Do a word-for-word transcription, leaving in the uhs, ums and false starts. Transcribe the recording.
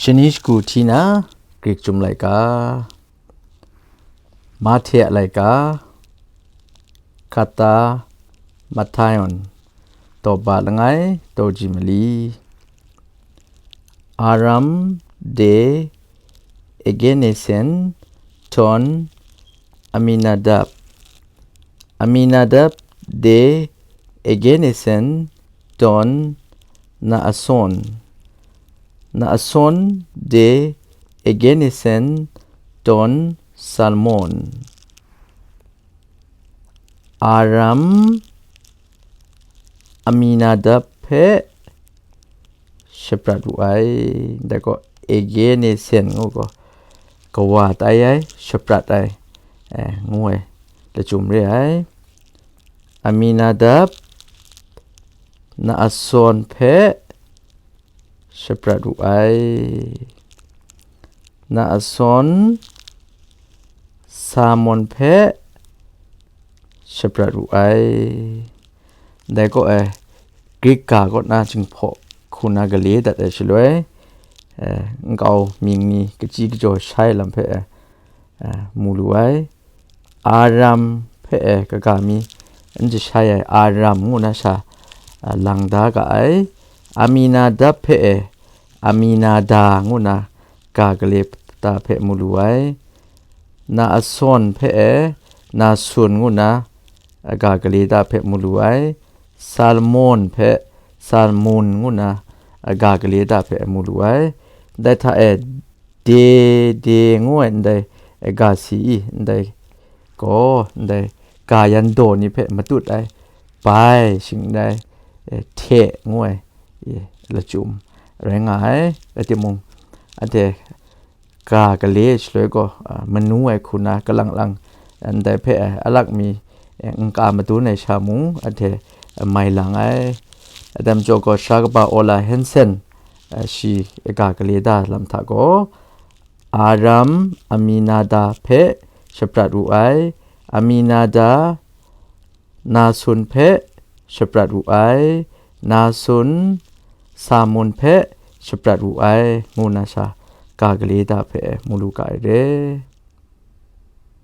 Shani shagu hti na Grik Chyum Laika, Mahte a laika, Kata, Mathaion, tawba langai, tawji mali. Aram de Egenesen ton Aminadab. Aminadab de Egenesen ton Naason. Naason de Egenesen ton Salmon. Aram Aminadab hpe shaprat wu ai. Dai gaw Egenesen ngu gaw, kawa tai ai, shaprat ai, eh, ngu ai lachyum re ai. Aminadab Naason hpe shaprat wu ai. Naason Salmon hpe shaprat wu ai. Dai gaw, eh, Grik ga kaw na Jinghpaw hku na gale dat ai shaloi, eh, nkau mying ni kachyi kajaw shai lam hpe, eh, eh, mu lu ai. Aram hpe, eh, kaga mi n jashai ai Aram ngu na sha, eh, lang da ga ai. Aminadab hpe, eh, Aminada ngu na ga gale da hpe mu lu ai. Naason hpe, eh, Nasun ngu na, eh, ga gale da hpe mu lu ai. Salmon hpe Salmun ngu na, eh, ga gale da hpe mu lu ai. Dai hta e, de, de ngu ai ndai, eh, ga si i, ndai gaw, ndai ga yan daw ni hpe matut ai, bai shing ndai, eh, hte ngu ai, eh, lachyum rai nga ai. Rai timung, anhte ga gale shaloi gaw, ah, manu ai hku na kalang lang, ndai hpe, eh, alak mi, eh, nka madun ai sha mung, anhte, eh, mai lang ai. Adam jaw gaw sara kaba Ola Hensen, eh, shi ga gale da lam hta gaw, Aram Aminada hpe shaprat wu ai, Aminada Nasun hpe shaprat wu ai, Nasun Samun hpe shaprat wu ai, ngu na sha ga gale da hpe mu lu ga ai re.